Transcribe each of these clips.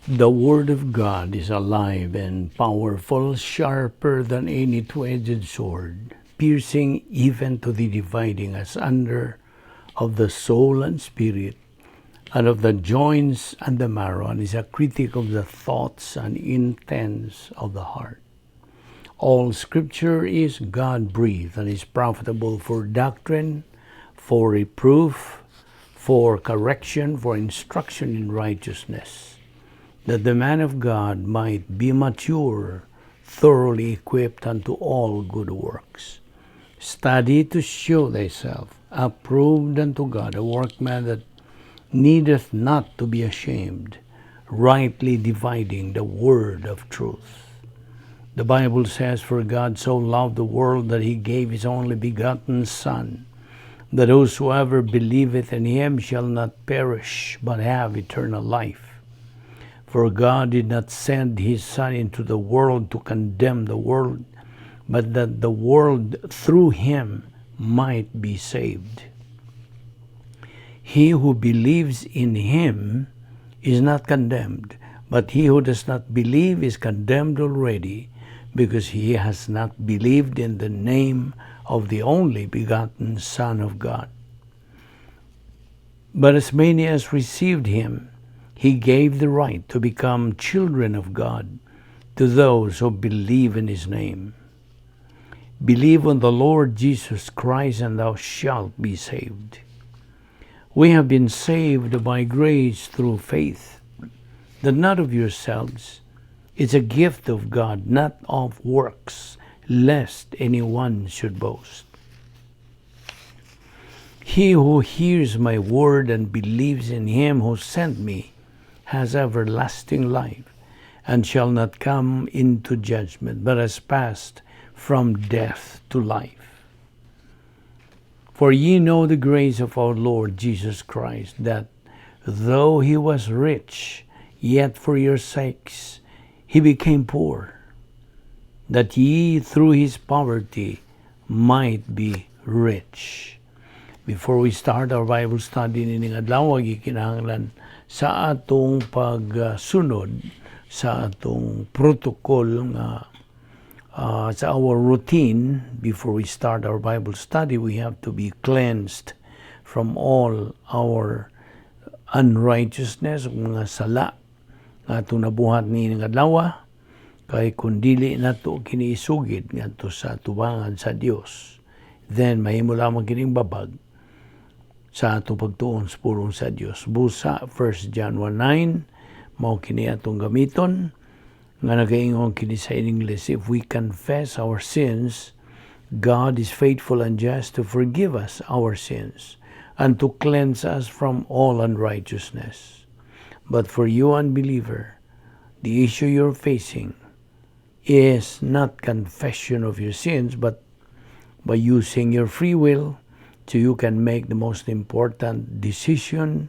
The Word of God is alive and powerful, sharper than any two-edged sword, piercing even to the dividing asunder of the soul and spirit, and of the joints and the marrow, and is a critic of the thoughts and intents of the heart. All Scripture is God-breathed and is profitable for doctrine, for reproof, for correction, for instruction in righteousness, that the man of God might be mature, thoroughly equipped unto all good works. Study to show thyself approved unto God, a workman that needeth not to be ashamed, rightly dividing the word of truth. The Bible says, "For God so loved the world that he gave his only begotten Son, that whosoever believeth in him shall not perish, but have eternal life. For God did not send his Son into the world to condemn the world, but that the world through him might be saved. He who believes in him is not condemned, but he who does not believe is condemned already, because he has not believed in the name of the only begotten Son of God. But as many as received him, he gave the right to become children of God, to those who believe in his name. Believe on the Lord Jesus Christ, and thou shalt be saved." We have been saved by grace through faith, that not of yourselves. It's a gift of God, not of works, lest anyone should boast. He who hears my word and believes in him who sent me has everlasting life, and shall not come into judgment, but has passed from death to life. For ye know the grace of our Lord Jesus Christ, that though he was rich, yet for your sakes he became poor, that ye through his poverty might be rich. Before we start our Bible study nining adlaw, gikinahanglan sa atong pagsunod sa atong protocol nga sa our routine. Before we start our Bible study, we have to be cleansed from all our unrighteousness, mga sala nga atong nabuhat niining adlaw, kay kung dili nato kini isugid ngadto sa tubangan sa Dios, then mahimo lamang kining babag sa atong pagtuon sa pulong sa Dios. Busa 1 John 1:9 mao kini atong gamiton nga nagaingon kini sa English, "If we confess our sins, God is faithful and just to forgive us our sins and to cleanse us from all unrighteousness." But for you, unbeliever, the issue you're facing is not confession of your sins, but by using your free will so you can make the most important decision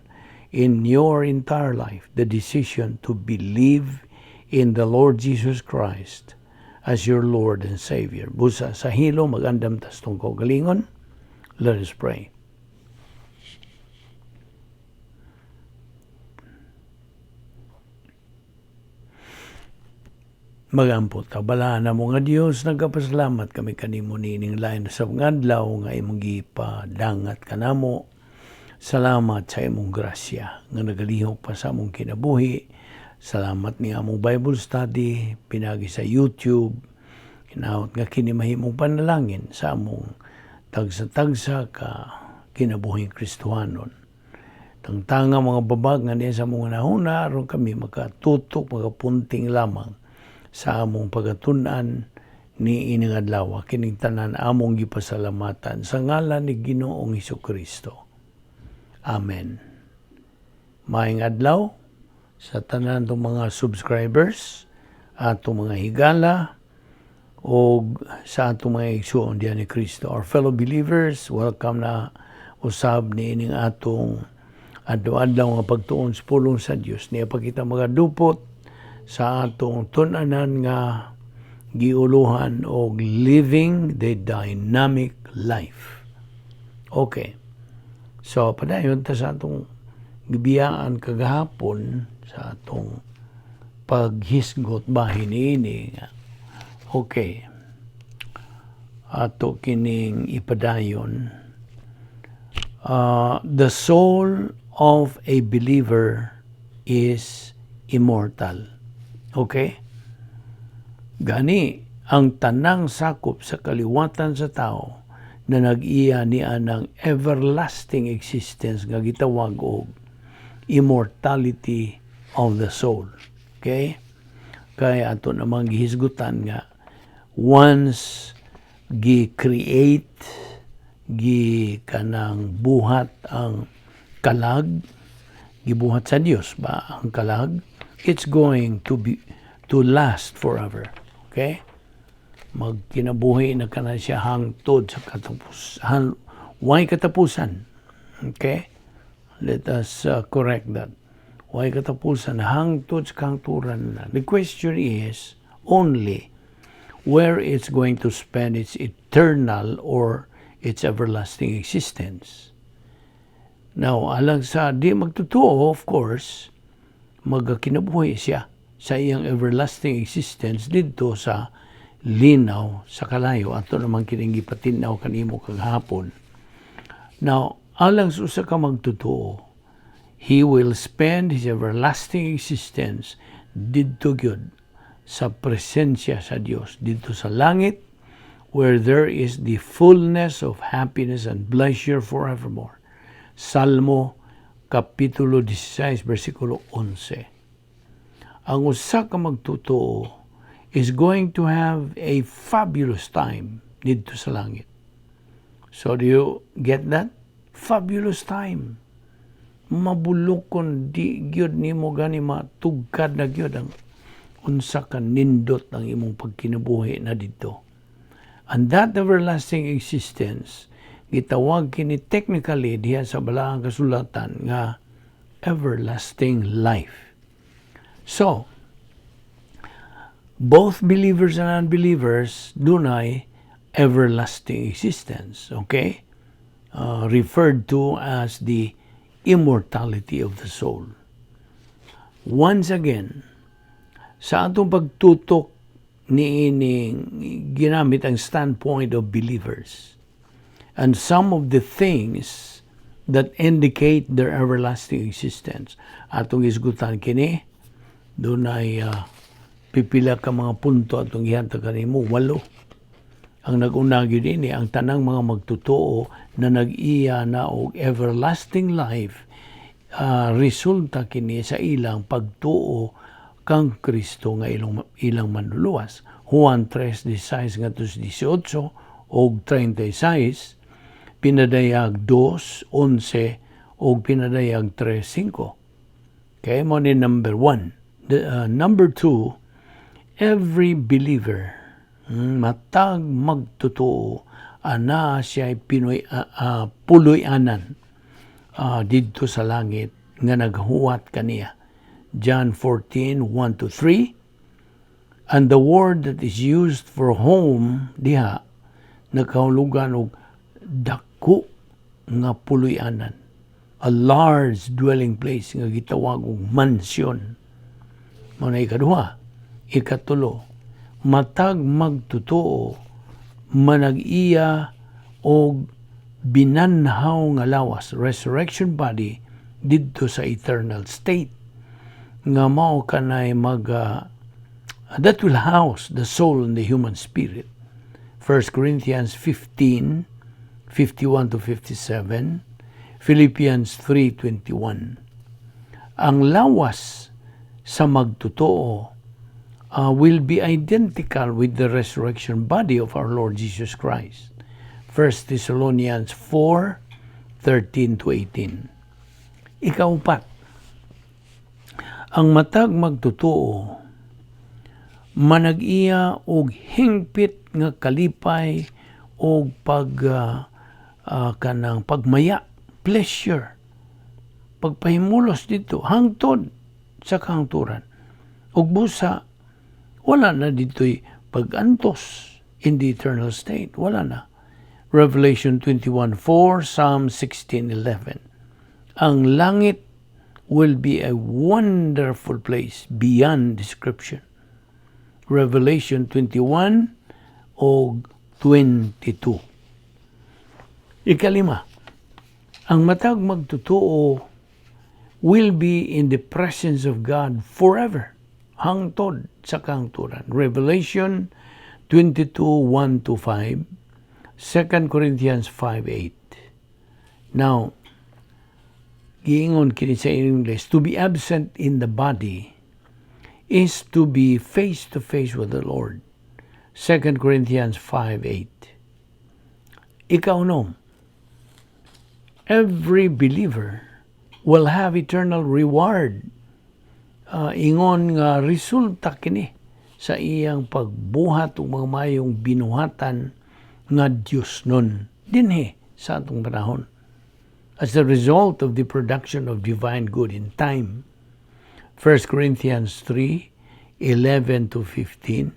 in your entire life, the decision to believe in the Lord Jesus Christ as your Lord and Savior. Busa sa hilom, mag-andam tas atong kaugalingon. Let us pray. Magampo ta, balaan mo nga Dios, nagapasalamat kami kanimo niining lain sa mga adlaw nga imong gipadangat kanamo. Salamat sa imong grasya nga nagalihok pa sa among kinabuhi. Salamat ni among Bible study pinagi sa YouTube. Hinaot nga kini mahimong panalangin sa among tagsa-tagsa ka kinabuhing Kristohanon. Tangtanga mga babag nga niya sa among hunahuna aron kami makatutok, makapunting lamang sa among pagatun-an ni ining adlaw. Kining tanan among gipasalamatan sa ngalan ni Ginoong Hesukristo. Amen. Maayong adlaw sa tanan tong mga subscribers, atong mga higala, o sa atong mga igsuon diyan ni Kristo. Our fellow believers, welcome na usab ni ining atong adlaw-adlaw nga pagtuon sa pulong sa Dios. Niya pa kita magadupot sa atong tun-anan nga giuluhan og Living the Dynamic Life. Okay. So, padayon ta sa atong gibiyaan kagahapon sa atong Paghisgot bahin niini nga. Okay. Ato kining ipadayon. The soul of a believer is immortal. Okay? Gani, ang tanang sakop sa kaliwatan sa tao na nag-iya niya ng everlasting existence nga gitawag og immortality of the soul. Okay? Kaya ato namang gihisgutan nga once gi-create, gi kanang buhat ang kalag, gibuhat sa Dios ba ang kalag, it's going to last forever. Okay? Magkinabuhi na kana siya hangtod sa katapos han, way katapusan. Okay? Let us correct that. Way katapusan hangtod sa kahangturan na. The question is only where it's going to spend its eternal or its everlasting existence. Now, alang sa di magtotoo, of course, magkinabuhi siya sa iyang everlasting existence didto sa linaw sa kalayo. Ato naman kining gipatinaw kanimo kagahapon. Now, alang sa usa ka magtotoo, he will spend his everlasting existence didto gyud sa presensya sa Dios, didto sa langit, where there is the fullness of happiness and pleasure forevermore. Salmo Kapitulo 16, versikulo 11. Ang usa ka magtotoo is going to have a fabulous time didto sa langit. So do you get that? Fabulous time. Mabulokon di gyud nimo gani matugkad na gyud ang unsa ka nindot ang imong pagkinabuhi na didto. And that everlasting existence gitawag kini technically diha sa Balaang Kasulatan nga everlasting life. So, both believers and unbelievers dunay everlasting existence, okay? Referred to as the immortality of the soul. Once again, sa atong pagtutok niining ginamit ang standpoint of believers and some of the things that indicate their everlasting existence. Atong isgutan kini, dunay pipila ka mga punto atong ihatag kanimo, walo. Ang nag-una gyud ini, ang tanang mga magtotoo na nag-iya na og everlasting life, resulta kini sa ilang pagtuo kang Kristo nga ilang manluluwas. Juan 3:16 ngadto sa 18 og 36, Pinadayag 2:11 og Pinadayag 3:5. Okay, mao ni number 1. Number 2, every believer, matag magtotoo, ana siya pinoy puloy-anan didto sa langit nga naghuwat kaniya. John 14:1 to 3. And the word that is used for home diha nagkahulugan og dako nga puloy-anan. A large dwelling place nga gitawag og mansion. Mao na ikaduha. Ikatulo, matag magtotoo manag-iya og binanhaw nga lawas, resurrection body, didto sa eternal state nga mao kanay mag that will house the soul and the human spirit. 1 Corinthians 15:51 to 57, Philippians 3:21. Ang lawas sa magtotoo will be identical with the resurrection body of our Lord Jesus Christ. 1 Thessalonians 4:13 to 18. Ikaupat, ang matag magtotoo manag-iya og hingpit nga kalipay og pag kanang pagmaya, pleasure, pagpahimulos didto hangtod sa kahangturan. Ug busa wala na didto'y pag-antos in the eternal state. Wala na. Revelation 21:4, Psalm 16:11. Ang langit will be a wonderful place beyond description. Revelation 21 o 22. Ikalima, ang matag magtotoo will be in the presence of God forever. Hangtod sa kahangturan. Revelation 22, 1 to 5, 2 Corinthians 5, 8. Now, giingon kini sa English, to be absent in the body is to be face to face with the Lord. 2 Corinthians 5:8. Ikaunom, every believer will have eternal reward. Ingon nga resulta kini sa iyang pagbuhat og mga mayong binuhatan nga Dios nun dinhi sa atong panahon as the result of the production of divine good in time. 1 Corinthians 3, 11 to 15,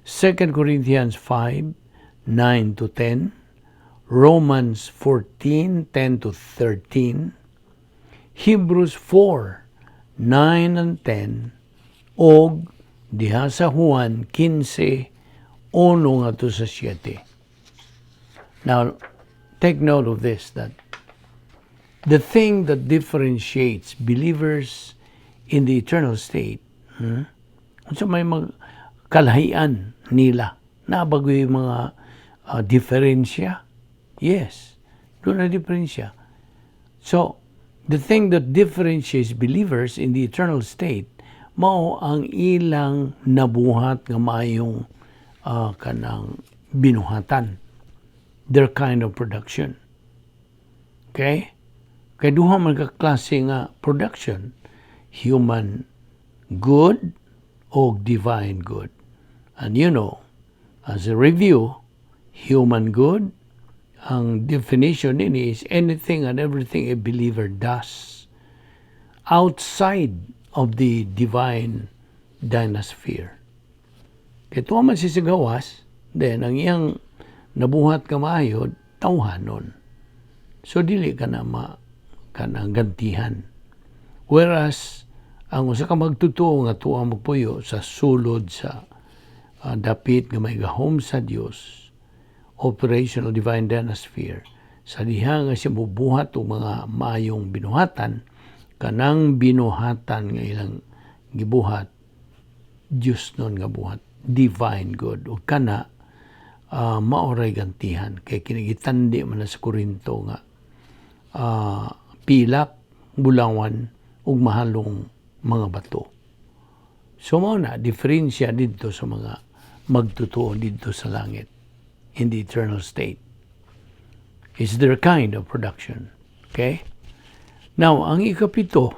2 Corinthians 5, 9 to 10, Romans 14, 10 to 13, Hebrews 4, 9 and 10, og diha sa Juan 15, 1 ngadto sa 7. Now, take note of this, that the thing that differentiates believers in the eternal state, unsa may mag kalahian nila, nabagoy mga diferensya? Yes, duna diferensya. So, the thing that differentiates believers in the eternal state, mao ang ilang nabuhat nga maayong kanang binuhatan. Their kind of production. Okay? Kay duha man ka klase nga production, human good o divine good. And as a review, human good, ang definition nini is anything and everything a believer does outside of the divine dynasphere. Kay tuwa man siya sa gawas, then ang iyang nabuhat ka maayo, tawhanon. So dili ka na ma kanang gantihan. Whereas ang usa ka magtotoo nga tuwa magpuyo sa sulod sa dapit nga may gahom sa Dios, operational divine dynasphere, sa diha nga siya mubuhat og mga maayong binuhatan, kanang binuhatan nga ilang gibuhat, Dios nun nga buhat, divine good. Ug kana maoray gantihan kay kinigitandi man na sa Korinto nga pilak, bulawan ug mahalong mga bato. So mao na diferensya didto sa mga magtotoo didto sa langit in the eternal state. Is their kind of production. Okay? Now, ang ikapito,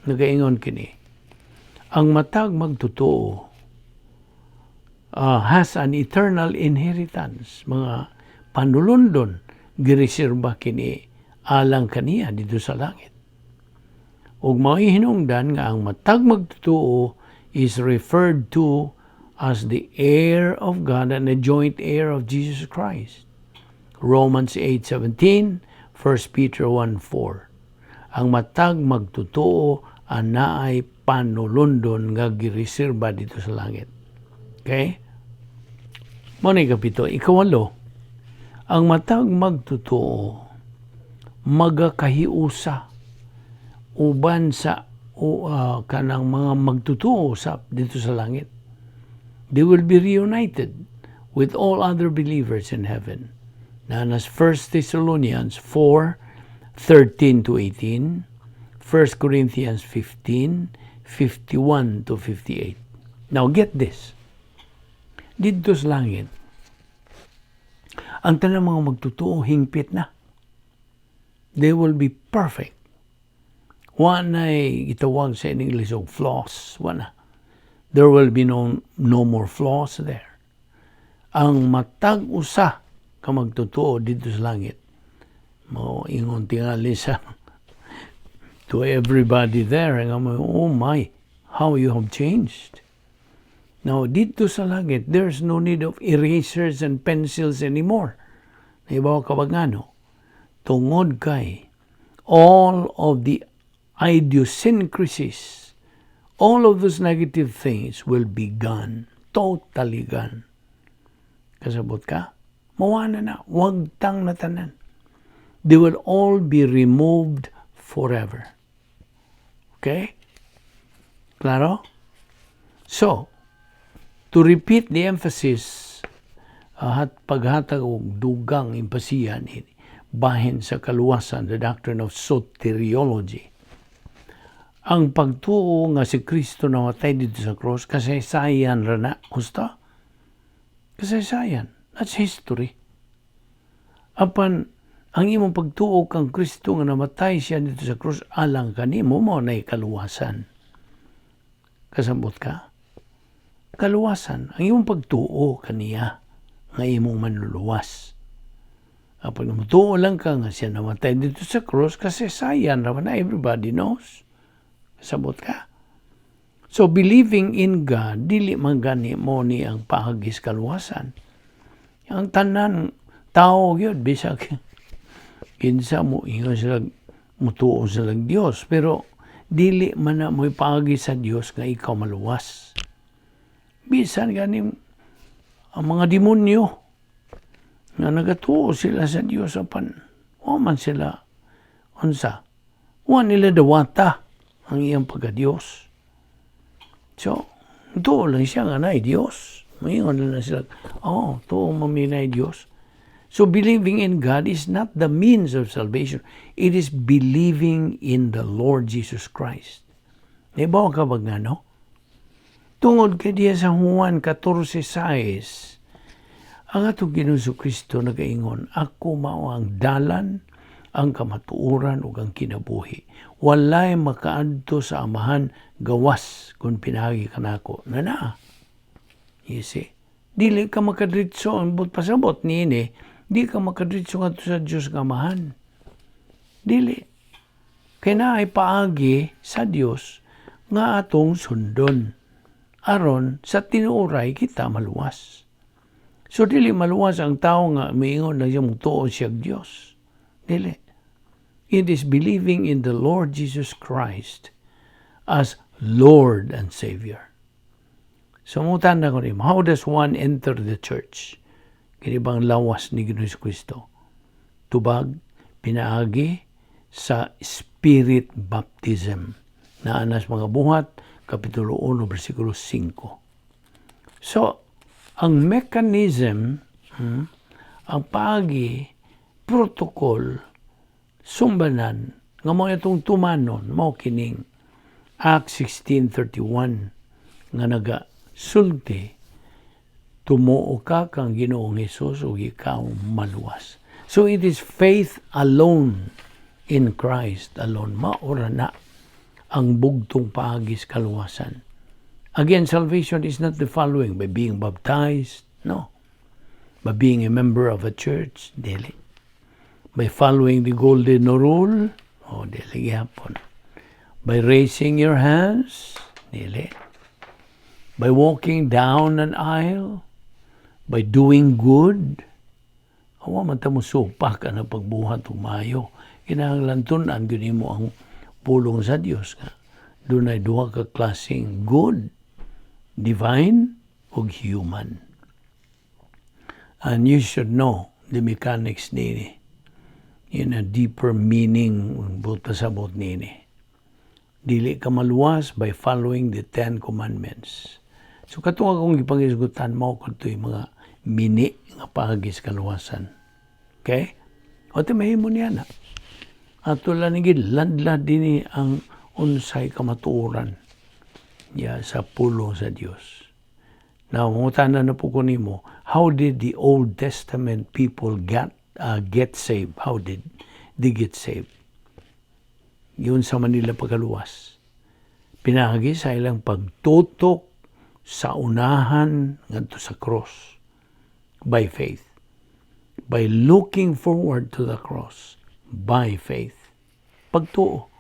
nagaingon kini, ang matag magtotoo has an eternal inheritance. Mga panulundon, gireserba kini alang kaniya didto sa langit. Ug mao'y hinungdan nga ang matag magtotoo is referred to as the heir of God and the joint heir of Jesus Christ. Romans 8:17, 1 Peter 1:4. Ang matag magtotoo anaay panulundon nga gireserba didto sa langit. Okay? Mao na ikapito. Ikawalo, ang matag magtotoo magakahiusa uban sa kanang mga magtotoo sa didto sa langit. They will be reunited with all other believers in heaven. Naa sa 1 Thessalonians 4, 13 to 18, 1 Corinthians 15, 51 to 58. Now get this. Didto sa langit, ang tanang mga magtotoo hingpit na. They will be perfect. Wa na'y gitawag sa English og flaws. Wa na. There will be no more flaws there. Ang matag usa ka magtotoo didto sa langit, mo ingon tingali sa to everybody there nga mo, "Oh my, how you have changed." Now, didto sa langit, there's no need of erasers and pencils anymore. Naibaw ka ba ngano? Tungod kay all of the Idiosyncrasies, all of those negative things will be gone. Totally gone. Kasabot ka? Mawa na na. Wagtang na tanan. They will all be removed forever. Okay? Klaro? So, to repeat the emphasis, at paghatag og dugang empasiyan bahin sa kaluwasan, the doctrine of soteriology. Ang pagtuo nga si Kristo namatay didto sa cross, kasaysayan ra na. Gusto? Kasaysayan. That's history. Apan, ang imong pagtuo kang Kristo nga namatay siya didto sa cross, alang kanimo, mao na kaluwasan. Kasabot ka? Kaluwasan. Ang imong pagtuo kaniya nga imong manluluwas. Apan mutuo lang ka nga siya namatay didto sa cross, kasaysayan ra na, everybody knows. Kasabot ka? So believing in God, dili man gani mao ni ang paagi sa kaluwasan. Ang tanan tao gyud, bisag kinsa mo ingon sila mutuo sila Dios, pero dili man na mo'y paagi sa Dios nga ikaw maluwas. Bisan gani ang mga demonyo nga nagatuo sila sa Dios, apan wa man sila unsa, wa nila dawata ang iyang pagka-Dios. So, tuo lang siya nga naay Dios. Maingon lang sila, "Oh, tuo man mi naay Dios." So, believing in God is not the means of salvation. It is believing in the Lord Jesus Christ. Nahibaw ka ba nga, no? Tungod kay diya sa Juan 14:6, ang atong Ginoong Kristo nagaingon, "Ako mao ang dalan, ang kamatuoran ug ang kinabuhi. Walay makaadto sa Amahan gawas kung pinaagi kanako." Na na. You see? Dili ka makadritso, ang buot pasabot niini, di ka makadritso ngadto sa Dios nga Amahan. Dili. Kay naay paagi sa Dios nga atong sundon aron sa tinuoray kita maluwas. So dili maluwas ang tao nga miingon lang siya mutuo siya Dios. Dili. It is believing in the Lord Jesus Christ as Lord and Savior. So mutana ko rin, how does one enter the church? Kini bang lawas ni Ginoong Kristo? Tubag, pinaagi sa Spirit baptism. Naa na sa Mga Buhat, Kapitulo 1, versikulo 5. So, ang mechanism, ang paagi, protocol, sumbanan, nga mao itong tumanon, mao kining Acts 16:31 nga naga sulti, "Tumuo ka kang Ginoong Hesus ug ikaw maluwas." So it is faith alone in Christ alone. Mao ra na ang bugtong paagi sa kaluwasan. Again, salvation is not the following: by being baptized, no. By being a member of a church, dili. By following the golden rule, oh, dili gyapon. By raising your hands, dili. By walking down an aisle, by doing good, awa man ta mo supak ang pagbuhat og maayo. Kinahanglan tun-an gyud nimo ang pulong sa Dios nga dunay duha ka klaseng good, divine ug human. And you should know the mechanics nini in a deeper meaning, buot pasabot nini. Dili ka maluwas by following the Ten Commandments. So katong akong gipangisgutan, mao kadto'y mga mini nga paagi sa kaluwasan. Okay? O ti mahimo niya na. Ato lang ni ladlad dinhi ang unsay kamatuoran ya sa pulong sa Dios. Now, mangutana na po ko nimo, how did the Old Testament people get saved? How did they get saved? Giunsa man nila pagkaluwas? Pinaagi sa ilang pagtutok sa unahan ngadto sa cross by faith. By looking forward to the cross by faith. Pagtuo.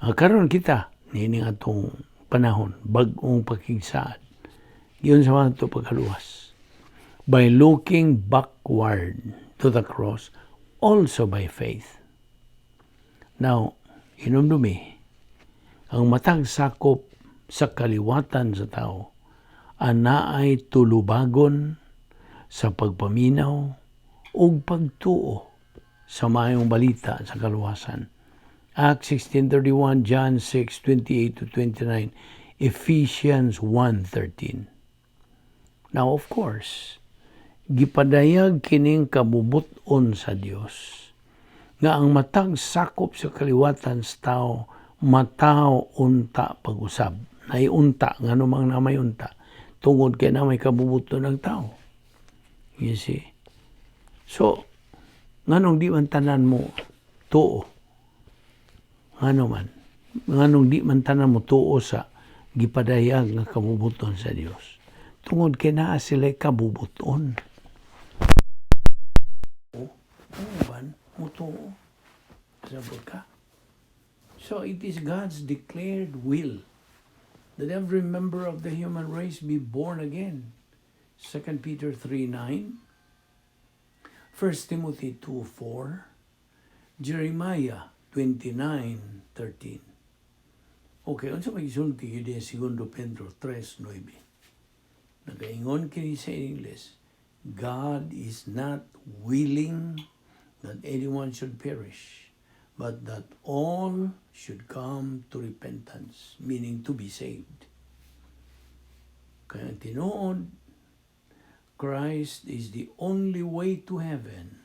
Karon kita niini atong panahon, bag-ong pakigsaad. Giunsa man to pagkaluwas? By looking backward to the cross, also by faith. Now, Hinumdumi, ang matag sakop sa kaliwatan sa tao, anaay tulubagon sa pagpaminaw ug pagtuo sa maayong balita sa kaluwasan. Acts 16:31, John 6:28 to 29, Ephesians 1:13. Now, of course, gipadayag kining kabubut-on sa Dios nga ang matag sakop sa kaliwatan sa tao matawo unta pag-usab. Nay unta, ngano mang namay unta? Tungod kay na may kabubuton ng tao. You see? So, nganong di man tanan mo tuo? Ngano man? Nganong di man tanan mo tuo sa gipadayag nga kabubuton sa Dios? Tungod kay naa sila kabubuton. O, uban mo tuo. Sabot ka? So it is God's declared will that every member of the human race be born again. 2 Peter 3:9, 1 Timothy 2:4, Jeremiah 29:13. Okay, unsa may gisulti yun sa Segundo Pedro 3:9? Nagaingon kini sa English, "God is not willing that anyone should perish, but that all should come to repentance," meaning to be saved. Kaya tinuod, Christ is the only way to heaven.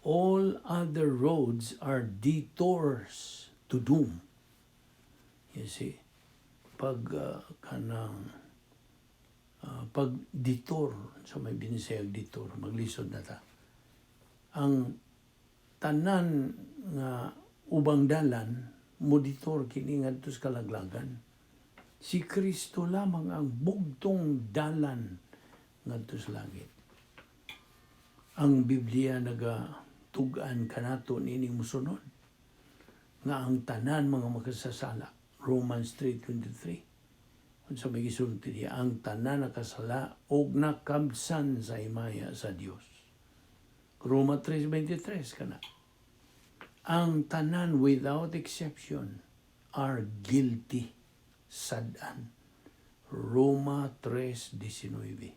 All other roads are detours to doom. You see, pag kanang pag detour sa may binisayag detour, maglisod na ta. Ang tanan nga ubang dalan mo detour kini ngadto sa kalaglagan. Si Kristo lamang ang bugtong dalan ngadto sa langit. Ang Biblia nagatug-an kanato niining musunod nga ang tanan mga makasasala. Romans 3:23. Unsa may gisulti diya, ang tanan nakasala og nakabsan sa himaya sa Dios. Roma 3:23 kana. Ang tanan without exception are guilty, sad-an. Roma 3:19.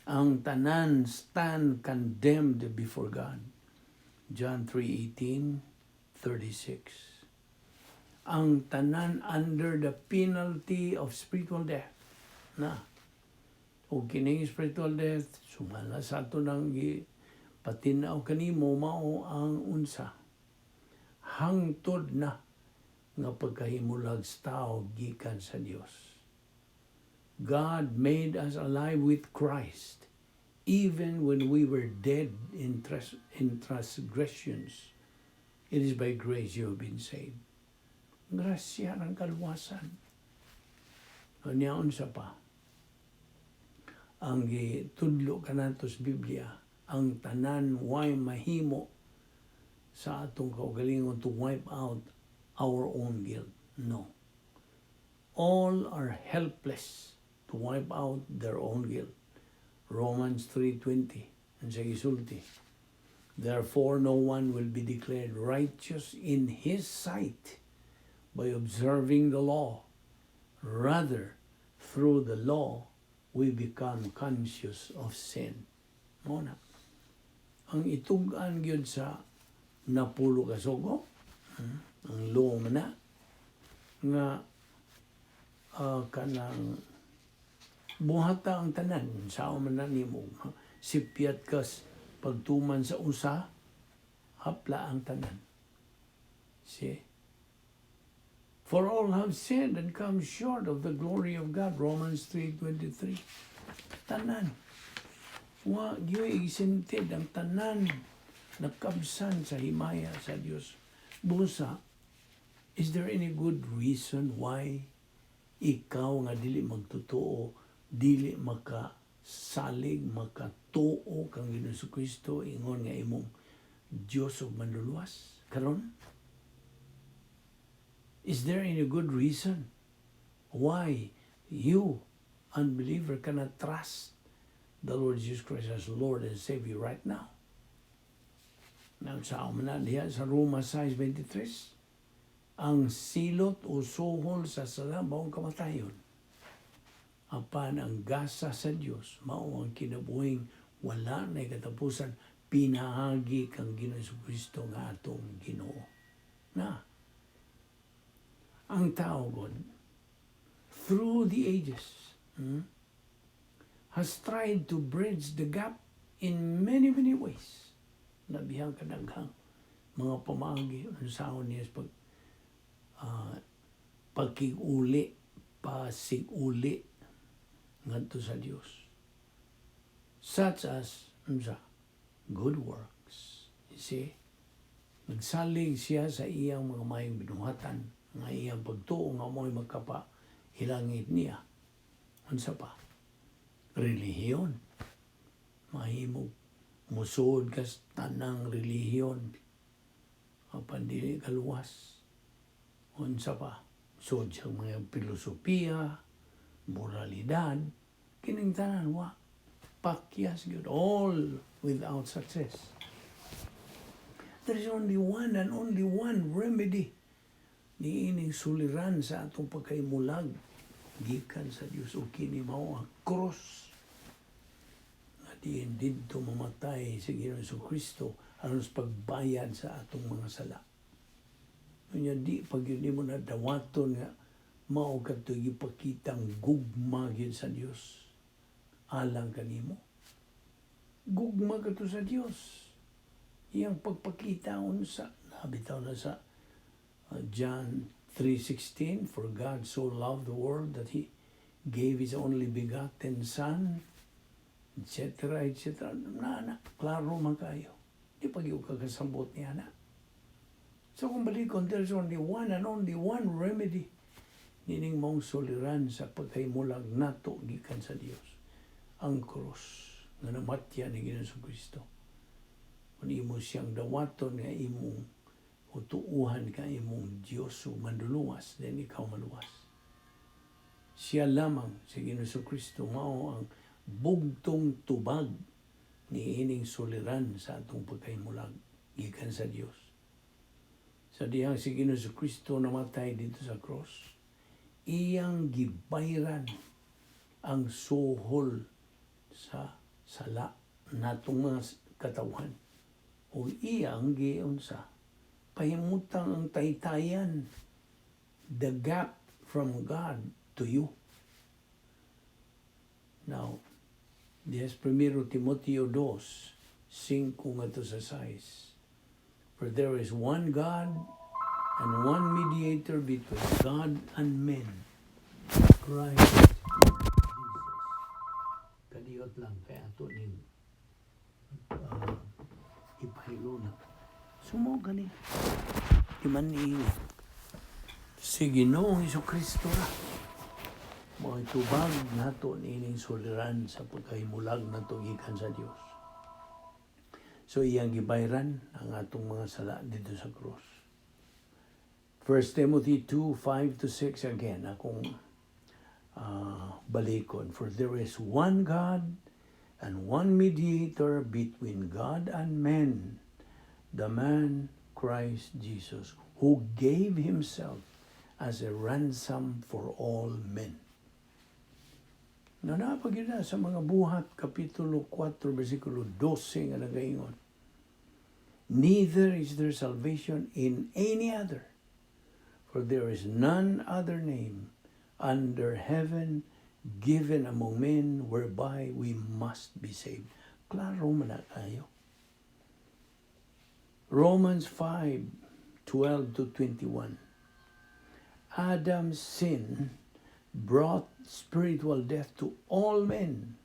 Ang tanan stand condemned before God. John 3:18, 36. Ang tanan under the penalty of spiritual death. Na. O kining spiritual death, sumala sa ato nang patinaw kanimo, mao ang unsa? Hangtod na nga pagkahimulag sa tao gikan sa Dios. God made us alive with Christ even when we were dead in transgressions. It is by grace you have been saved. Grasya ang kaluwasan. Unya unsa pa? Ang gitudlo kanato sa Biblia, ang tanan way mahimo sa atong kaugalingon to wipe out our own guilt. No. All are helpless to wipe out their own guilt. Romans 3:20 ang sa gisulti. "Therefore, no one will be declared righteous in his sight by observing the law. Rather, through the law, we become conscious of sin." Mao na. Ang itug-an gyud sa napulo ka sugo, ang law man na, nga kanang buhata ang tanan, sao man na nimo, sipyat kas pagtuman sa usa, hapla ang tanan. See? "For all have sinned and come short of the glory of God." Romans 3:23. Tanan. Wa gyoy exempted, ang tanan nakabsan sa himaya sa Dios. Busa, is there any good reason why ikaw nga dili magtotoo, dili makasalig, makatuo kang Ginoong Kristo ingon nga imong Dios ug manluluwas karon? Is there any good reason why you, unbeliever, cannot trust the Lord Jesus Christ as Lord and Savior right now? Now, sa man na diha sa Roma 6:23. Ang silot o suhol sa sala mao ang kamatayon. Apan ang gasa sa Dios mao ang kinabuhing wala na katapusan pinaagi kang Ginoong Kristo nga atong Ginoo. Na ang tao god through the ages has tried to bridge the gap in many, many ways. Nabihang kadaghang mga pamaagi unsaon niya sa pagkiguli, pasiguli ngadto sa Dios. Such as unsa? Good works. You see? Nagsalig siya sa iyang mga mayong binuhatan nga iyang pagtuo nga mo'y magkapa hilangit niya. Unsa pa? Relihiyon. Mahimo musuod ka sa tanang relihiyon apan dili ka luwas. Unsa pa? Suod sa mga filosofiya, moralidad, kining tanan wa pakyas gyud, all without success. There is only one and only one remedy niining suliran sa atong pagkaimulag gikan sa Dios, ug kini mao ang cross nga diin didto mamatay si Ginoong Kristo aron sa pagbayad sa atong mga sala. Unya di pag yun mo na dawaton nga mao kadto gipakitang gugma gyud sa Dios alang kanimo. Gugma kadto sa Dios. Iyang pagpakita unsa nabitaw na sa John 3:16, "For God so loved the world that he gave his only begotten Son," etc., etc. Na, klaro man kayo. Di pa gyud ka kasambot niya na. So kung balikon, there's only one and only one remedy nining maong suliran sa pagkahimulag nato gikan sa Dios. Ang krus nga namatya ni Ginoong Kristo. Kung imo siyang dawaton nga imong utuuhan ka imong Dios ug manluluwas, then ikaw maluwas. Siya lamang, si Ginoong Kristo, mao ang bugtong tubag ni ining suliran sa atong pagkahimulag gikan sa Dios. Sa dihang si Ginoong Kristo namatay dito sa cross, iyang gibayran ang suhol sa sala natong mga katawan. O iyang giunsa pahimutang ang taytayan, the gap from God to you. Now, yes, Primero Timoteo 2, 5 ngadto sa 6. "For there is one God and one mediator between God and men, Christ Jesus." Kadiyot lang kay ato ning ipahiluna. Sumo gani. Di man ni si Ginoong Kristo ra. Mao tubag nato niining suliran sa pagkahimulag nato gikan sa Dios. So iyang gibayran ang atong mga sala dito sa cross. 1 Timothy 2, 5 to 6 again, akong balikon. "For there is one God and one mediator between God and men, the man Christ Jesus, who gave himself as a ransom for all men." Naa pa gyud na sa mga Buhat, Kapitulo 4, versikulo 12 nga nagaingon, "Neither is there salvation in any other, for there is none other name under heaven given among men whereby we must be saved." Klaro man na kayo. Romans 5, 12 to 21. Adam's sin brought spiritual death to all men,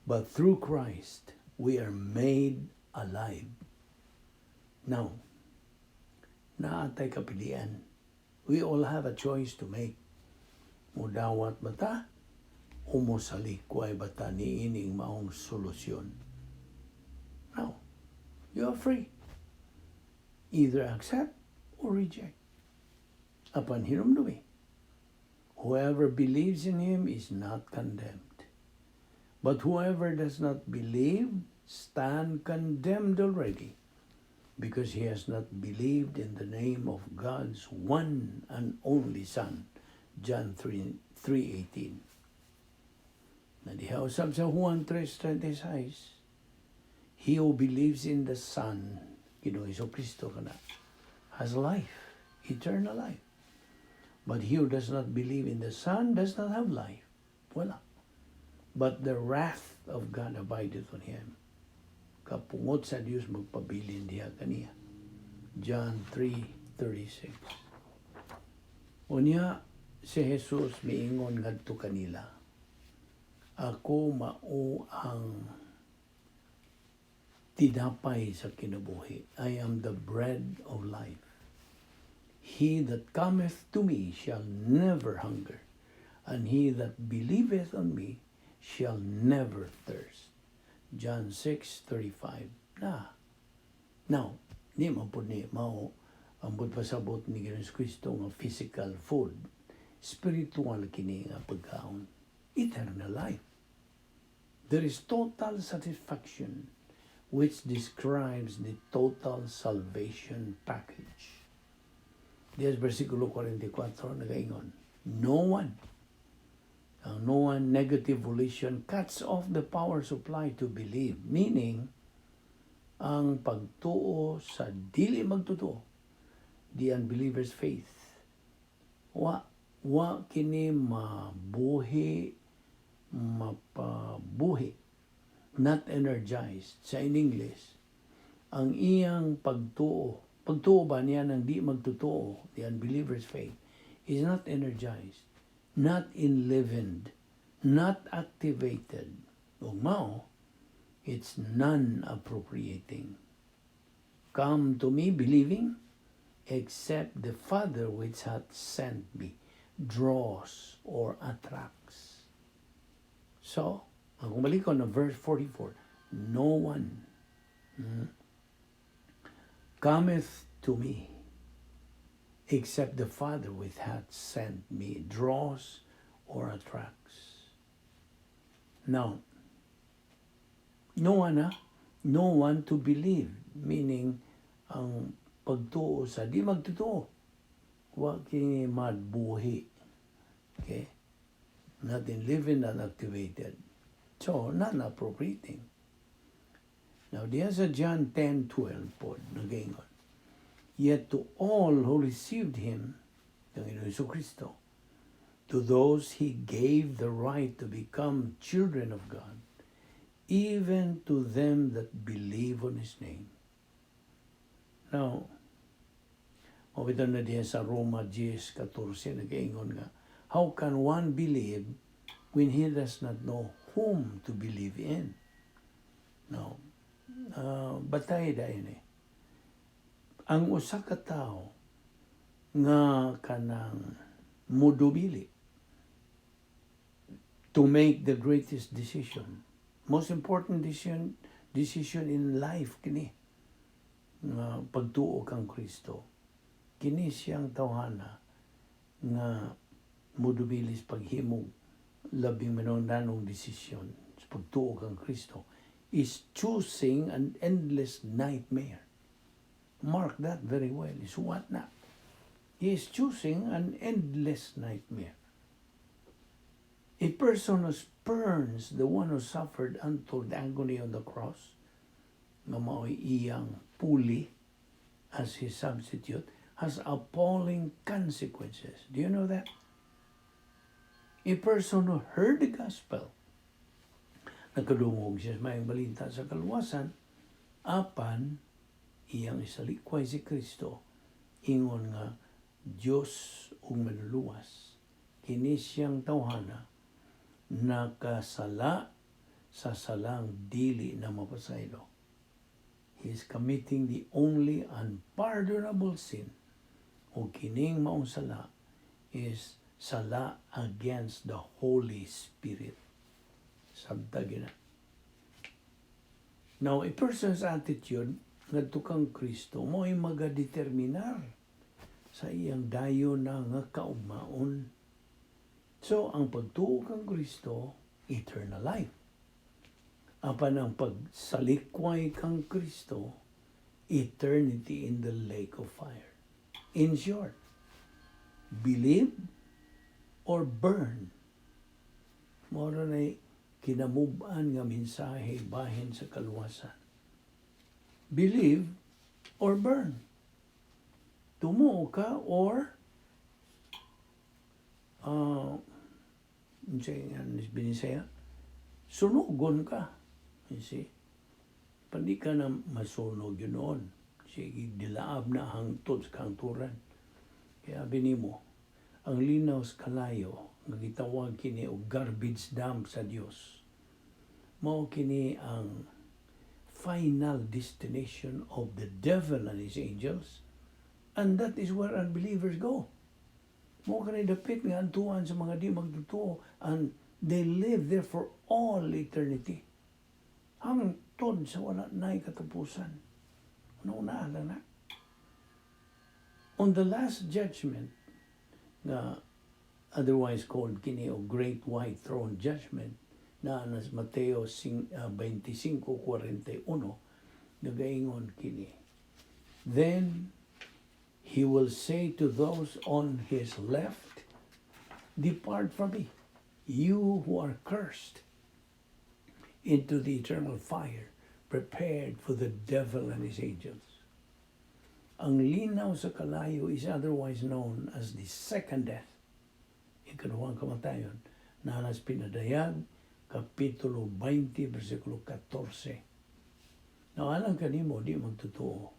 but through Christ we are made alive. Now, naa tay kapilian. We all have a choice to make. Mudawat ba ta o mosalikway ba ta niining maong solusyon? Now, you are free. Either accept or reject. Apan hinumdumi, whoever believes in him is not condemned. But whoever does not believe stand condemned already, Because he has not believed in the name of God's one and only Son. John 3:18. Na diha usab sa Juan 3:36, "He who believes in the Son," Ginoong Kristo kana, "has life, eternal life. But he who does not believe in the Son does not have life." Wala. "But the wrath of God abideth on him." Kapungot sa Dios magpabilin diha kaniya. John 3:36. Unya si Jesus miingon ngadto kanila, "Ako mao ang tinapay sa kinabuhi. I am the bread of life. He that cometh to me shall never hunger, and he that believeth on me shall never thirst." John 6:35. Na. Now, di man pud ni mao ang pasabot ni Ginoong Kristo nga physical food. Spiritual kini nga pagkaon. Eternal life. There is total satisfaction, which describes the total salvation package. Diya sa versikulo 44 nagaingon, "No one," ang "no one" negative volition cuts off the power supply to believe, meaning, ang pagtuo sa dili magtotoo, the unbeliever's faith, wa kini mabuhi, mapabuhi, not energized. Sa in English, ang iyang pagtuo, pagtuo ba niya ng di magtotoo, the unbeliever's faith, is not energized, not enlivened, not activated. Ug mao, it's non-appropriating. Come to me believing, except the Father which hath sent me draws or attracts. So, ang balik ko na verse 44, "No one cometh to me except the Father which hath sent me draws or attracts." Now, no one, ah, no one to believe, meaning ang pagtuo sa di magtotoo, wa kini mabuhi. Okay? Not enlivened, not activated. So, not appropriating. Now, diya sa John 10:12 po, nagaingon, "Yet to all who received Him," ang Ginoong Kristo, "to those He gave the right to become children of God, even to them that believe on His name." Now, mao na diya sa Roma 10:14, nagaingon nga, "How can one believe when he does not know whom to believe in?" Now, batay dahil eh. Ang usa ka tawo nga kanang mudumili to make the greatest decision, most important decision in life kini nga pagtuo kang Kristo, kini siyang tawhana nga mudumilis paghimog labing manong desisyon sa pagtuo kang Kristo is choosing an endless nightmare. Mark that very well. Isuwat na. He is choosing an endless nightmare. A person who spurns the one who suffered untold agony on the cross, nga mao'y iyang puli as his substitute, has appalling consequences. Do you know that? A person who heard the gospel, nakadungog siya sa maayong balita sa kaluwasan, apan iyang isalikway si Kristo, ingon nga Diyos ug manluluwas. Kini siyang tawhana nakasala sa salang dili na mapasaylo. He is committing the only unpardonable sin, o kining maong sala is sala against the Holy Spirit. Sabta gina. Now, a person's attitude ngadto kang Kristo mo'y magadeterminar sa iyang dayon na nga kaugmaon. So, ang pagtuo kang Kristo, eternal life. Apan ang pagsalikway kang Kristo, Eternity in the lake of fire. In short, believe or burn. Mao na kinamub-an nga mensahe bahin sa kaluwasan. Believe or burn. Tumuo ka or unsay nga Binisaya, sunugon ka. You see? Pandi ka na masunog yun noon. Sige, dilaab na hangtod sa kahangturan. Kaya binimo, ang linaw sa kalayo, nga gitawag kini og garbage dump sa Dios. Mao kini ang final destination of the devil and his angels, and that is where unbelievers go. Mao kani dapit nga antuan sa mga di magtotoo, and they live there for all eternity. Hangtod sa wala na'y katapusan. Una-una lang na. On the last judgment, nga otherwise called kini o Great White Throne Judgment, na nas Mateo 25:41, nagaingon kini. "Then he will say to those on his left, 'Depart from me, you who are cursed, into the eternal fire prepared for the devil and his angels.'" Ang linaw sa kalayo is otherwise known as the second death. Ikaduhang kamatayon na nas Pinadayag, Kapitulo 20, versikulo 14. Now, alang kanimo, di magtotoo.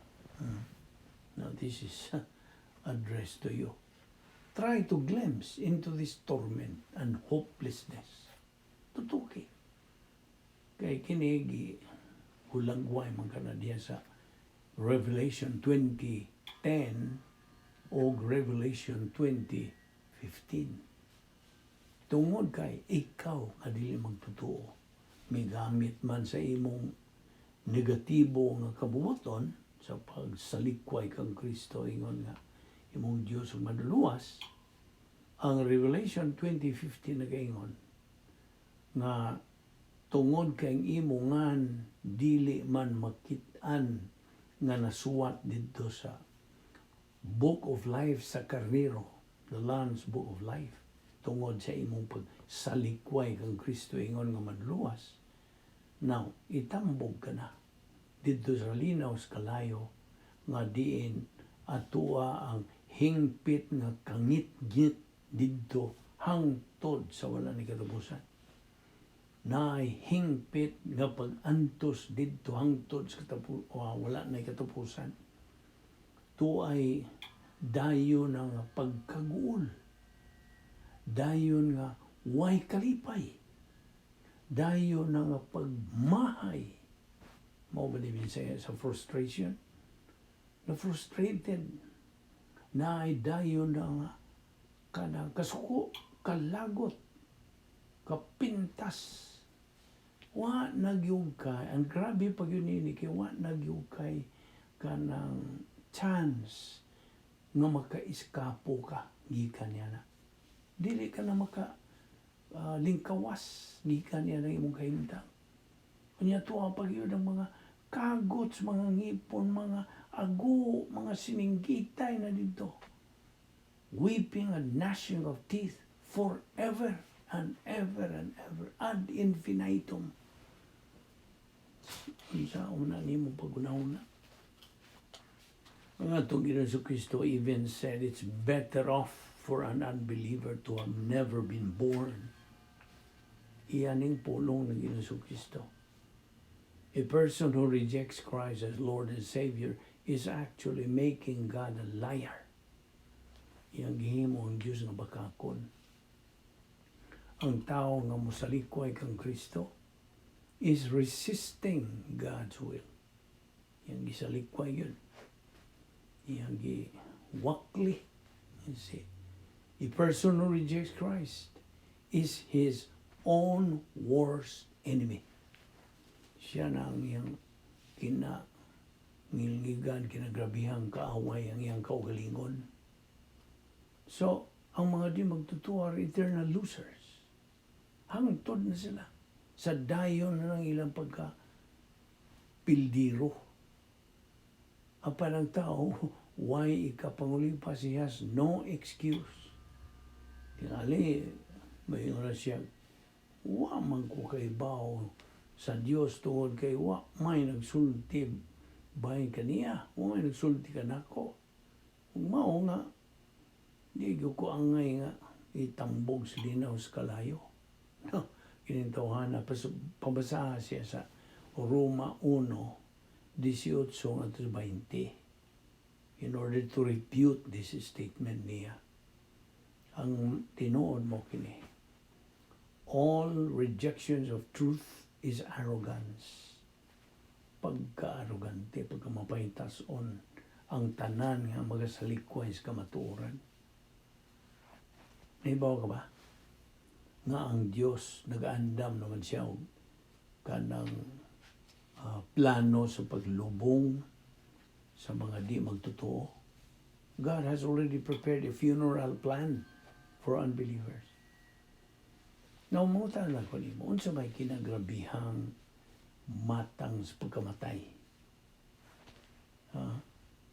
Now, this is addressed to you. Try to glimpse into this torment and hopelessness. Tutuki. Kay kini gihulagway man kana diya sa Revelation 20:10 o Revelation 20:15. Tungod kay ikaw nga dili magtotoo, migamit man sa imong negatibo nga kabubuton sa pagsalikway kang Kristo ingon nga imong Dios ang maduluwas. Ang Revelation 20:15 nagaingon nga tungod kay ang imo ngan dili man makit-an nga nasuwat didto sa Book of Life sa Karnero, the Lamb's Book of Life, tungod sa imong pagsalikway kang Kristo ingon nga madluwas. Now, itambog ka na didto sa linaw sa kalayo nga diin atua ang hingpit nga kangitngit didto hangtod sa wala ni katapusan. Naay hingpit nga pag-antos didto hangtod sa wala na katapusan. Tuay dayon nga pagkaguol. Dayon nga way kalipay. Dayon nga pagmahay. Mao ba ni Bisaya sa frustration? Na frustrated. Naay dayon na nga kanang kasuko, kalagot, kapintas. Wa nagyug kay, ang grabe pag yun ini, kay wa nagyug kay kanang chance nga maka-eskapo ka gikan niya na. Dili ka na maka lingkawas gikan niya ng imong kahimtang. Unya tuwa pag yun ang mga kagot, mga ngipon, mga ago, mga sininggitay na dito. Weeping and gnashing of teeth forever and ever and ever, ad infinitum. Unsa una nimo pagunahuna? Ang atong Ginoong Kristo even said it's better off for an unbeliever to have never been born. Iyan ang pulong ng Ginoong Kristo. A person who rejects Christ as Lord and Savior is actually making God a liar. Iyang gihimo ang Diyos nga bakakon. Ang tao nga mosalikway kang Kristo is resisting God's will. Iyang gisalikway yun. Iyang giwakli. You see, a person who rejects Christ is his own worst enemy. Siya na ang iyang kina ngilngigan, kinagrabihang kaaway ang iyang kaugalingon. So, ang mga di magtotoo are eternal losers. Hangtod na sila sa dayon na ng ilang pagka pildiro. Apan ang tao, way ikapangulipas? He has no excuse. Tingali, may na siya, wa man ko kaibaw sa Dios tungod kay wa may nagsulti bahin kaniya, wa may nagsulti kanako. Ug mao nga, di gyud ko angay nga itambog sa linaw sa kalayo. No, kining tawhana, pabasaha siya sa Roma 1, 18 ngadto 20 in order to refute this statement niya. Ang tinuod mao kini. All rejections of truth is arrogance. Pagka-arrogante, pagka-mapahitason, ang tanan nga magasalikway sa kamatuoran. Nahibaw ka ba nga ang Dios nag-andam naman siya og kanang plano sa paglubong sa mga di magtotoo? God has already prepared a funeral plan for unbelievers. Now, mangutana lang ko nimo, unsa may kinagrabihang matang sa pagkamatay?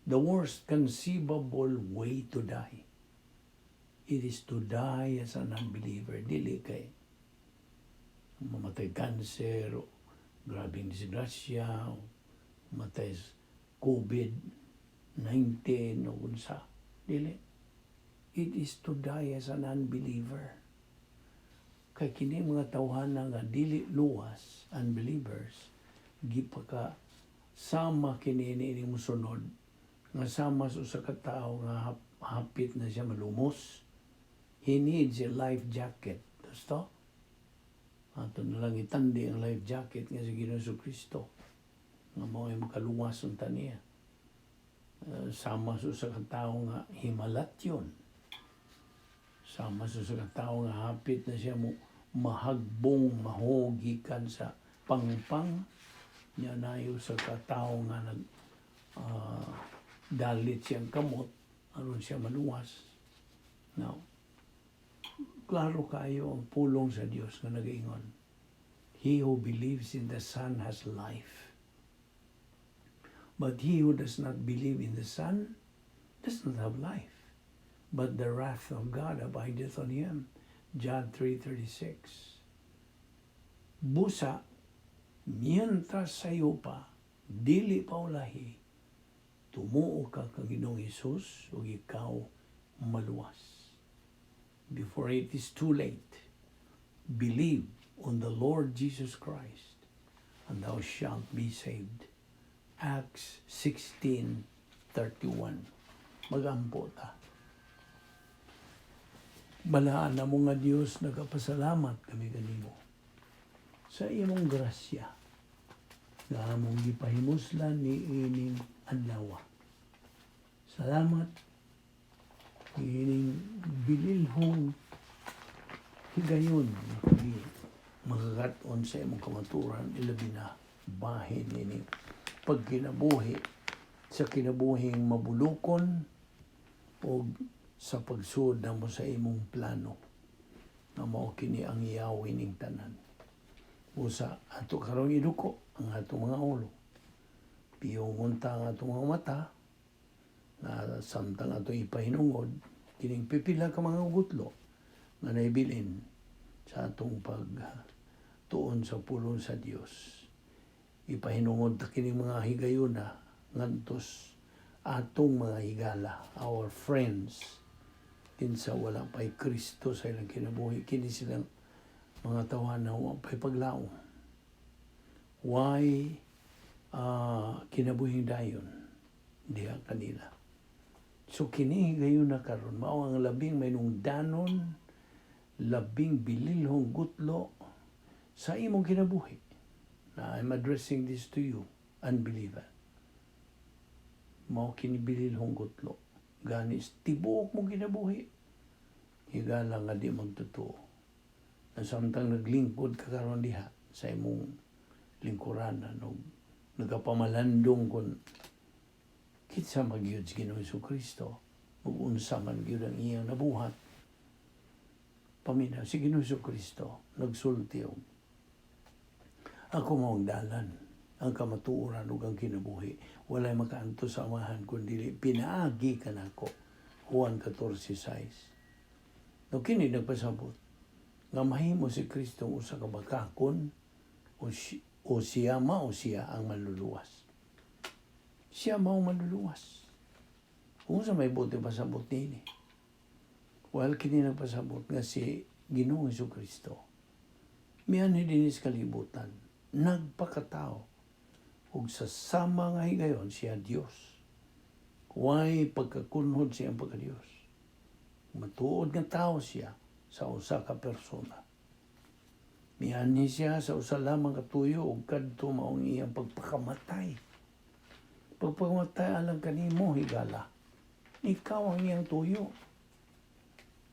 The worst conceivable way to die. It is to die as an unbeliever. Dili kay mamatay cancer, o grabing disgrasya, o mamatay sa COVID-19 o unsa. Dili. It is to die as an unbeliever. Kay kini mga tawhana nga dili luwas, unbelievers, gipaka sama kini ni musunod nga sama sa usa ka tawo nga hapit na siya malumos. He needs a life jacket. Gusto? Ato na lang itandi ang life jacket nga si Ginoong Kristo nga mao ay makaluwas unta niya. Sama sa usa ka tawo nga himalat yun. Sama sa usa ka tawo nga hapit na siya mo mahagbong mahugikan sa pangpang niya, nayo sa ka tawo nga nag dalit siyang kamot aron siya maluwas. Now, klaro kayo ang pulong sa Dios nga nagaingon, "He who believes in the Son has life. But he who does not believe in the Son does not have life, but the wrath of God abideth on him." John 3:36. Busa, mientras sayo pa, dili pa ulahi, tumuo ka kang Ginoong Hesus ug ikaw maluwas. Before it is too late, believe on the Lord Jesus Christ and thou shalt be saved. Acts 16:31. Magampo ta. Balaan namo nga Dios, nagapasalamat kami kanimo sa imong grasya nga among gipahimuslan ni ining adlaw. Salamat ining bililhong higayon nga kami makakat-on sa imong kamaturan, ilabi na bahin ini pagkinabuhi sa kinabuhing mabulukon o sa pagsuod namo sa imong plano nga mao kini ang yawi ning tanan. Usa ato karong iduko ang atong mga ulo. Piyungon ta ang atong mga mata nga samtang atong ipahinungod kining pipila ka mga gutlo nga naibilin sa atong pag tuon sa pulong sa Dios. Ipahinungod ta kining mga higayuna ngadtos atong mga higala, our friends, kinsa wala pa'y Kristo sa ilang kinabuhi, kini silang mga tawhana wa pa'y paglaom. Way kinabuhing dayon diha kanila. So kini higayuna karon mao ang labing mainungdanon, labing bililhong gutlo sa imong kinabuhi. Na I'm addressing this to you, unbeliever. Mao kini bililhong gutlo. Gani tibuok mong kinabuhi. Higala nga di magtotoo. Na samtang naglingkod ka karon diha sa imong lingkuranan og nagapamalandong kung kinsa magyud si Ginoong Kristo ug unsa man gyud ang iyang nabuhat. Paminaw, si Ginoong Kristo nagsulti og, "Ako mao ang dalan." Ang kamatuoran ug ang kinabuhi. Walay makaadto sa Amahan kun dili pinaagi kanako. Juan 14:6. No kini nagpasabot nga mahimo si Kristo usa ka bakakon o siya mao siya ang manluluwas. Siya mao manluluwas. Kung unsa may buot pasabot niini? Well, kini nagpasabot nga si Ginoong Kristo mianhi dinhi sa kalibutan, nagpakatao, ug sa sama nga higayon siya Dios. Way pagkakunhod sa iyang pagka-Dios. Matuod nga tao siya sa usa ka persona. Mianhi siya sa usa lamang ka tuyo ug kadto maong iyang pagpakamatay. Pagpakamatay alang kanimo, higala. Ikaw ang iyang tuyo.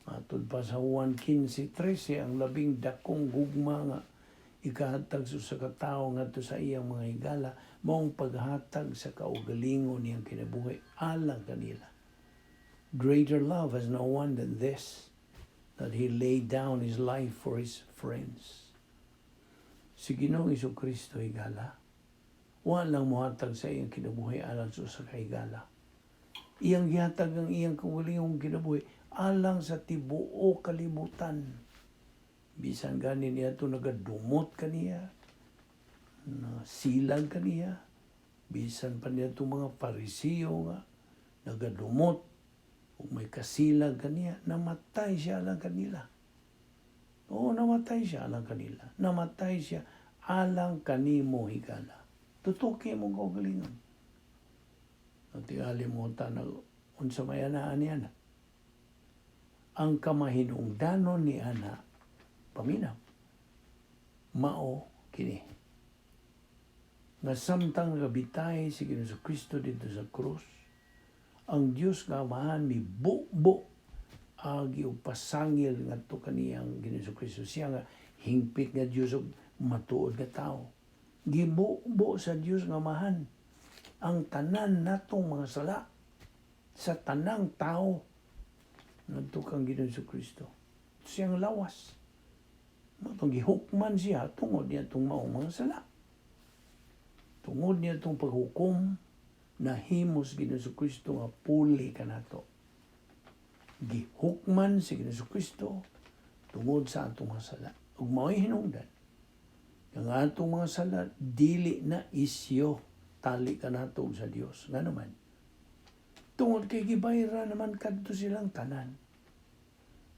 Matod pa sa Juan 15:13, ang labing dakong gugma nga ikahatag sa usa ka tawo ngadto sa iyang mga higala maong paghatag sa kaugalingon niyang kinabuhi alang kanila. Greater love has no one than this, that he laid down his life for his friends. Si Ginoong Kristo, higala, walang muhatag sa iyang kinabuhi alang sa usa ka higala. Iyang gihatag ang iyang kaugalingong kinabuhi alang sa tibuok kalibutan. Bisan gani niya ito nagadumot kaniya, na silang kaniya, bisan pa niya itong mga Parisiyo nga nagadumot, ug may kasilag kaniya, namatay siya alang kanila. Oo, namatay siya alang kanila. Namatay siya alang kanimo, higala. Tutuki imong kaugalingon. At tingali mo tanag unsa may anaan niya na. Ang kamahinungdanon ni ana, paminaw, mao kini. Nga samtang nagabitay si Ginoong Kristo didto sa krus, ang Dios nga Amahan mibubo agi og pasangil ngadto kaniyang Ginoong Kristo, siya nga hingpit nga Dios ug matuod nga tao. Gibubo sa Dios nga Amahan ang tanan natong mga sala sa tanang tao ngadto kang Ginoong Kristo. Siyang lawas. Matong gihukman siya tungod niya itong maong mga sala. Tungod niya itong paghukom, nahimos Ginoong Kristo nga puli kanato. Gihukman si Ginoong Kristo tungod sa atong mga sala. Ug mao'y hinungdan ang atong mga sala dili na isyo tali kanato sa Dios. Nga naman, tungod kay gibayra naman kadto silang tanan.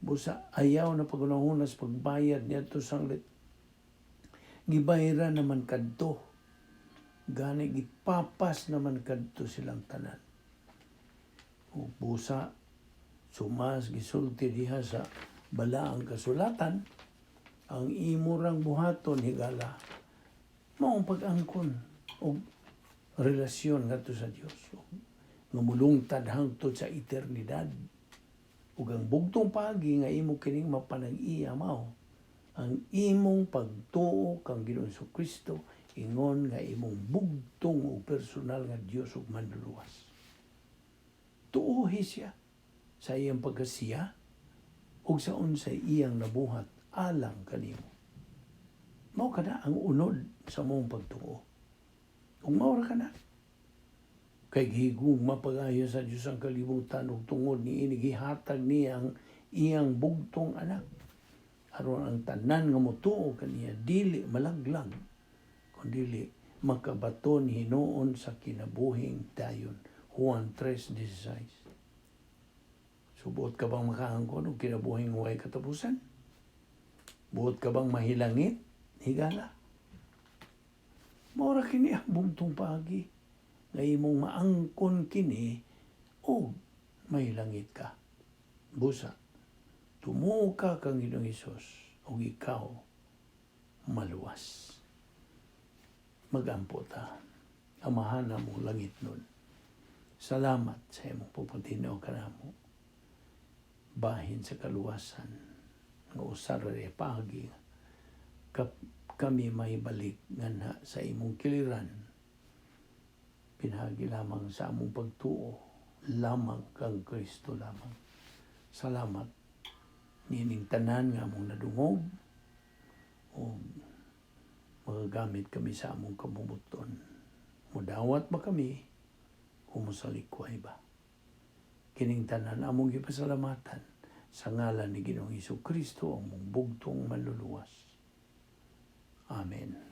Busa ayaw na pagunahuna sa pagbayad niadto sanglit. Gibayra naman kadto. Gani gipapas naman kadto silang tanan. O busa sumas gisulti diha sa balaang kasulatan, ang imo rang buhaton, higala, maong pag-angkon og relasyon ngadto sa Dios nga mulungtad hangtod sa eternidad. Ug ang bugtong paagi nga imo kining mapanag-iya mao ang imong pagtuo kang Ginoong Kristo ingon nga imong bugtong ug personal nga Dios ug manluluwas. Tuohi siya sa iyang pagkasiya ug sa unsay iyang nabuhat alang kanimo. Mao kana ang unod sa mong pagtuo. Ug mao ra kana. Kay gihigugma pag-ayo sa Dios ang kalibutan ug tungod niini gihatag niya ang iyang bugtong anak aron ang tanan nga motuo kaniya dili malaglag kundili makabaton hinuon sa kinabuhing dayon. Juan 3:16. So buot ka bang makaangkon og kinabuhing way katapusan? Buot ka bang mahilangit, higala? Mao ra kini ang bugtong paagi nga imong maangkon kini og mahilangit ka. Busa, tumuo ka kang Ginoong Hesus ug ikaw maluwas. Magampo ta. Amahan namong langitnon, salamat sa imong pagpatinaw kanamo bahin sa kaluwasan nga usa ra paagi kami mahibalik nganha sa imong kiliran pinagi lamang sa among pagtuo lamang kang Kristo lamang. Salamat nining tanan nga among nadungog ug Magagamit kami sa among kabubut-on. Mudawat ba kami o mosalikway ba? Kining tanan among gipasalamatan sa ngalan ni Ginoong Hesus Kristo, among bugtong Manluluwas. Amen.